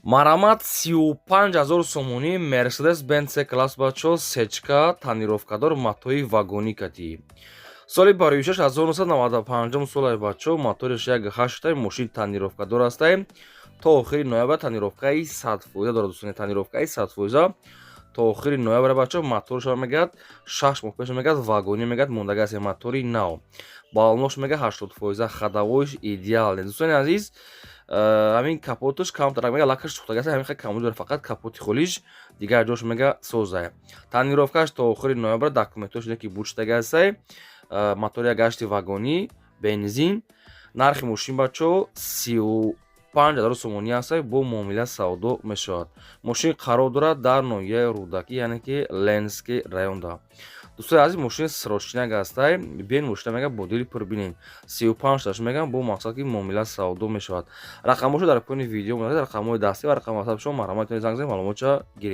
Марамат, 35 000 сомонӣ, Мерседес Бенц С класс, бачо, сечка, тонировкадор, матои вагонӣ катӣ. Соли барои 1995 солай, бачо, моториш 1,8, мошин тонировкадор ҳастай. То охири ноябр тонировкаи 100% дорад, дӯстони, тонировкаи 100% то охири ноябр, бачо. Моторшо мегӯяд, 6 моҳ пеш, мегӯяд, вагонӣ, мегӯяд, мондаги аст, мотори нав. Баллонош, мега, 80%, ходовойш идеальный. Дӯстони азиз, ҳамин капоташ камтарак, мега, лакаш сӯхтага аст, ҳамин хел камбуд дорад, фақат капоти холиш, дигар ҷош, мега, созай. Тонировкаш то охири ноябр, документош ки бучтага ҳастай. Мотори 1,8 вагонӣ, бензин. Нархи мошин, бачо, 35 000 сомонӣ ҳастай, бо муомила савдо мешавад. Мошин қарор дорад дар ноҳияи Рӯдакӣ, яъне ки Ленинский районда. Дӯстои азиз, мошин срочняк ҳастай, бен мошина, мега, бо дили пур бинем. 35 таш мегам, бо мақсад ки муомила савдо мешавад. Рақамҳошо дар поёни видео, рақамҳои дастӣ ва рақами ватсап шумо, марҳамат, занг занед, маълумотша гиред.